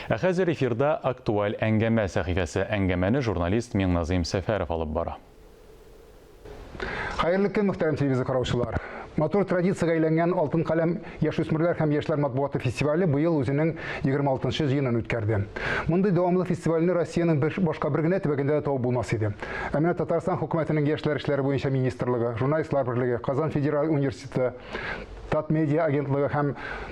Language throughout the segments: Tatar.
Ә хәзер эфирда Актуаль әңгәмә сәхифәсе. Әңгәмәне журналист Миңназыйм Сәфәров алып бара. Хәерле көн, мөхтәрәм телевизор караучылар. Матур традициягә әйләнгән Алтын каләм яшүсмерләр һәм яшьләр матбугаты фестивале быел үзенең 26 нчы җыенын үткәрде. Мондый дәвамлы фестивальне Россиянең бер, башка бер генә төбәгендә дә табып булмас иде. Ә менә Татарстан хөкүмәтенең яшьләр эшләре буенча министрлыгы, Журналистлар берлеге, Казан федераль университеты, Татмедиа агентлыгы һәм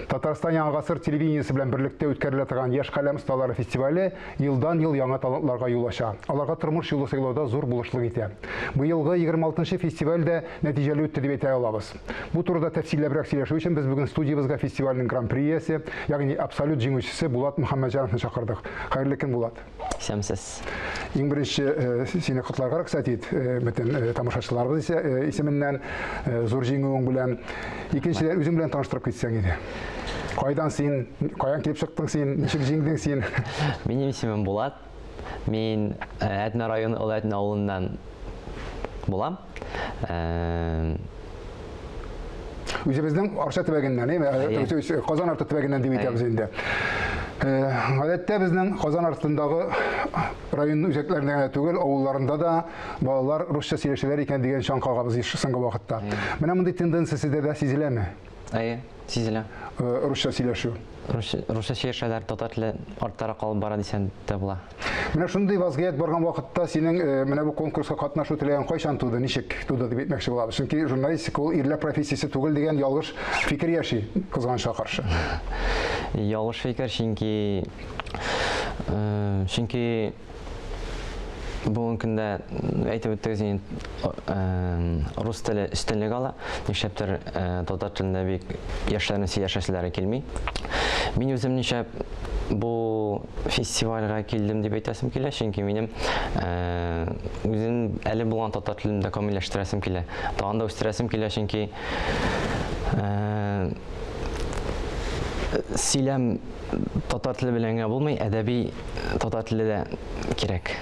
Татарстан Яңа гасыр телевидениесе белән берлектә үткәрелә торган Яшь каләм осталары фестивале елдан-ел яңа талантларга юл ача, аларга тормыш юлы сайлауда зур булышлык итә. Быелгы 26 нчы фестиваль дә нәтиҗәле үтте дип әйтә алабыз. Бу турыда тәфсилләбрәк сөйләшү өчен без бүген студиябезгә фестивальнең гран-при иясе, ягъни абсолют җиңүчесе Булат Мөхәммәтҗановны чакырдык. Хәерле көн, Булат! Исәнмесез. Иң беренче э, сине котларга рөхсәт ит, э, бөтен э, тамашачыларыбыз исә исеменнән зур җиңүең белән. Икенчедән, үзең белән таныштырып китсәң иде. Кайдан син, каян килеп чыктың син, ничек җиңдең син? Минем исемем Булат. Мин Әтнә районы Олы Әтнә авылыннан булам. Үзебезнең Арча төбәгеннән, әйме? Казан арты төбәгеннән дип әйтәбез инде. Гадәттә безнең Казан артындагы район үзәкләрендә генә түгел, авылларында да балалар русча сөйләшәләр икән дигән чаң кагабыз еш соңгы вакытта. Менә мондый тенденция сездә дә сизеләме? Әйе, сизелә. Русча сөйләшү. Русча сөйләшәләр, татар теле арттарак калып бара дисәң дә була. Менә шундый вазгыять барган вакытта синең э, менә бу конкурска катнашу теләгең кайчан туды, ничек туды дип әйтмәкче булабыз. Чөнки журналистика ул ирләр профессиясе түгел дигән ялгыш фикер яши, кызганычка каршы. Ялгыш фикер, чөнки э, чөнки бүгенге көндә әйтеп үттегез инде э, рус теле өстенлек ала. Нишләптер татар телендә бик яшьләрнең сөйләшәселәре килми. Мин үзем нишләп бу фестивальгә килдем дип әйтәсем килә, чөнки минем үзем әле булган татар телен дә камилләштерәсем килә. Тагын да үстерәсем килә, чөнки сөйләм татар теле белән генә булмый, әдәби татар теле дә кирәк.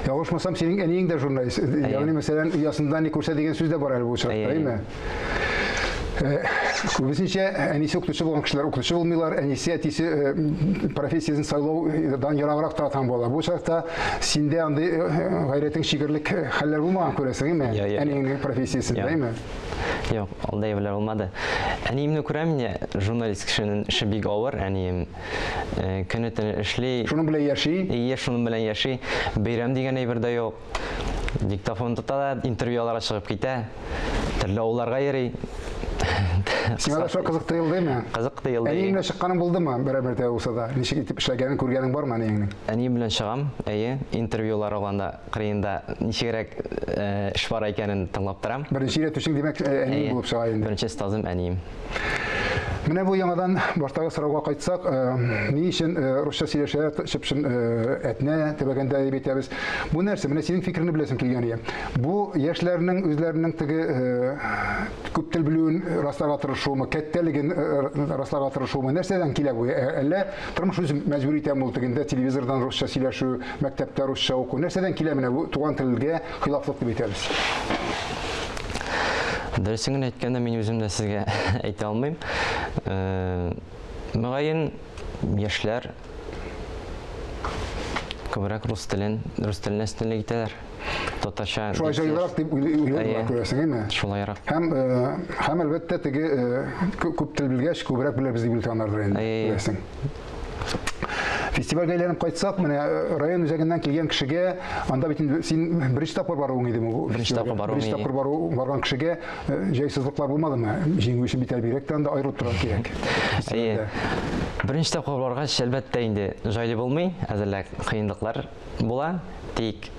Ялгышмасам, синең әниең дә журналист. Ягъни, мәсәлән, оясында ни күрсә дигән сүз дә бар әле бу очракта, әйеме? Күбесенчә әнисе укытучы булган кешеләр укытучы булмыйлар, әнисе, әтисе профессиясен сайлаудан ераграк тора торган була. Бу очракта синдә андый гайрәтең чигерлек хәлләр булмаган күрәсең, әйеме? Әниеңнең профессиясендә, әйеме? Юк, андый әйберләр булмады. Әниемне күрәм инде, журналист кешенең эше бик авыр, әнием көне-төне эшли. Шуның белән яши? Ие, шуның белән яши. Бәйрәм дигән әйбер дә юк. Диктофон тота да интервью алырга чыгып китә. Төрле авылларга йөри. Сиңа да шулай кызык тоелдымы? Кызык тоелды. Әниең белән чыкканың булдымы берәр мәртәбә булса да? Ничек итеп эшләгәнен күргәнең бармы әниеңнең? Әнием белән чыгам, әйе. Интервьюлар алганда кырыенда ничегрәк эш бара икәнен тыңлап торам. Беренче өйрәтүчең, димәк, әниең булып чыга инде. Беренче остазым әнием. Менә бу яңадан баштагы сорауга кайтсак, э, ни өчен э, русча сөйләшә чып-чын э, Әтнә төбәгендә дип әйтәбез. Бу нәрсә? Менә синең фикереңне беләсем килгән иде. Бу яшьләрнең үзләренең теге күп тел белүен расларга тырышуымы, кәттәлеген расларга тырышуымы? Нәрсәдән килә бу? Әллә тормыш үзе мәҗбүр итәме ул тегендә телевизордан русча сөйләшү, мәктәптә русча уку? Нәрсәдән килә менә бу туган телгә хилафлык дип әйтәбез? Дөресен генә әйткәндә, мин үзем дә сезгә әйтә алмыйм. Э, мөгаен, яшьләр күбрәк рус телен, рус теленә өстенлек итәләр. Татарча Шулай җайлырак дип уйлыйлар, күрәсең, әйме? Шулайрак. Һәм э, һәм әлбәттә теге э, күп тел белгәч, күбрәк беләбез дип уйланнардыр инде, күрәсең. Фестивальгә әйләнеп кайтсак, менә э, район үзәгеннән килгән кешегә, анда бит инде син беренче тапкыр баруың идеме бу? Беренче тапкыр баруым. Беренче тапкыр бару барган кешегә э, җайсызлыклар булмадымы? Җиңү өчен бит әле бигрәк тә анда аерылып торырга кирәк. Әйе. Беренче тапкыр баргач, әлбәттә инде җайлы булмый, әзерләк кыенлыклар була. Тик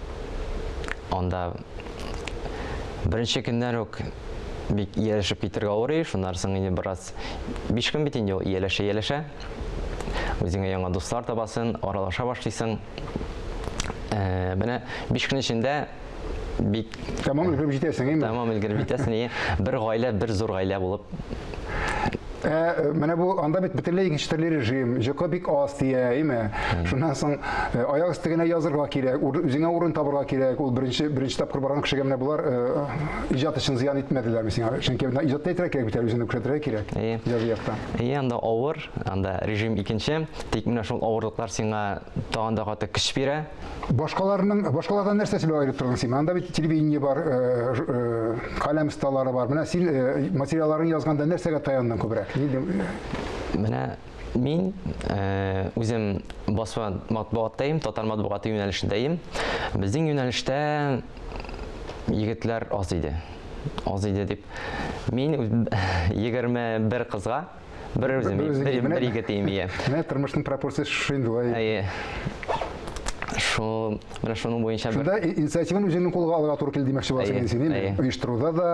анда беренче көннән үк бик ияләшеп китәргә авыр, шуннан соң инде бераз 5 көн бит инде ул ияләшә-ияләшә. Үзеңә яңа дуслар табасың, аралаша башлыйсың. Э, менә 5 көн эчендә бик тәмам өлгереп җитәсең, әйме? Тәмам өлгереп җитәсең, әйе. Бер гаилә, бер зур гаилә булып. Ә э, менә бу анда бит бөтенләй икенче төрле режим, җокы бик аз тия, әйме? Шуннан соң э, аяк өсте генә язырга кирәк, үзеңә урын табырга кирәк. Ул беренче беренче тапкыр барган кешегә менә болар э, иҗат өчен зыян итмәделәрме сиңа? Чөнки менә иҗатта әйтергә кирәк бит әле, үзеңне күрсәтергә кирәк. Иҗади яктан. Әйе, анда авыр, анда режим икенче. Тик менә шул авырлыклар сиңа тагын да каты көч бирә. Башкаларның башкалардан нәрсәсе белән аерып тордың син? Анда бит телевидение бар, э, э, каләм осталары бар. Менә син э, материалларын язганда нәрсәгә таяндың күбрәк? Нинди Менә мин үзем басма матбугаттайым, татар матбугаты юнәлешендәем. Безнең юнәлештә егетләр аз иде. Аз иде дип. Мин 21 кызга Бер үзем, бер, бер егет имия. Менә тормышның пропорциясе шушы инде улай. Әйе. Шул, менә шуның буенча бер... Шунда инициативаны үзеңнең кулга алырга туры килде димәкче буласың инде син, әйеме? Оештыруда да,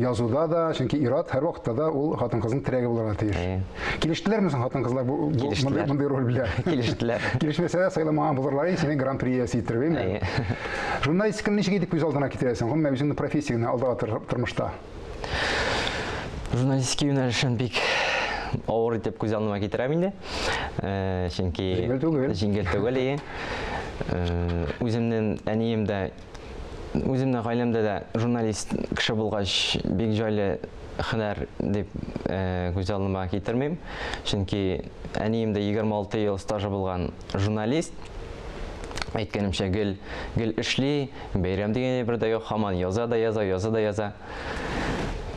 язуда да, чөнки ир-ат һәрвакытта да ул хатын-кызның терәге булырга тиеш. Әйе. Килештеләрме соң хатын-кызлар бу мондый, мондый роль белән? Килештеләр. Килешмәсә дә сайламаган булырлар, сине гран-при иясе иттереп, әйеме? Әйе. Журналистиканы ничек итеп күз алдына китерәсең? Гомумән, үзеңнең профессияңне алдагы тормышта? Журналистика юнәлешен бик авыр итеп күз алдыма китерәм инде. Э, чөнки җиңел түгел. Җиңел түгел, ие. Э, үземнең әнием дә үземнең гаиләмдә дә журналист кеше булгач, бик җайлы һөнәр дип э, күз алдыма китермим. Чөнки әнием дә 26 ел стажы булган журналист. Әйткәнемчә, гел гел эшли, бәйрәм дигән әйбер дә юк, һаман яза да яза, яза да яза.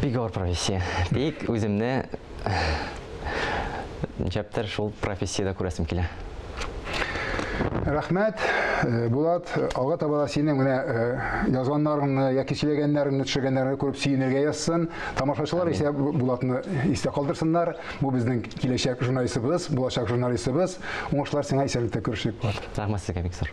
Бик авыр профессия. Тик үземне ничәптер шул профессиядә күрәсем килә. Рәхмәт, э, Булат, алга таба да синең менә э, язганнарыңны яки сөйләгәннәреңне, төшергәннәреңне күреп сөенергә язсын. Тамашачылар исә Булатны истә калдырсыннар. Бу безнең киләчәк журналистыбыз, булачак журналистыбыз. Уңышлар сиңа, исәнлектә күрешик, Булат. Рәхмәт сезгә бик зур.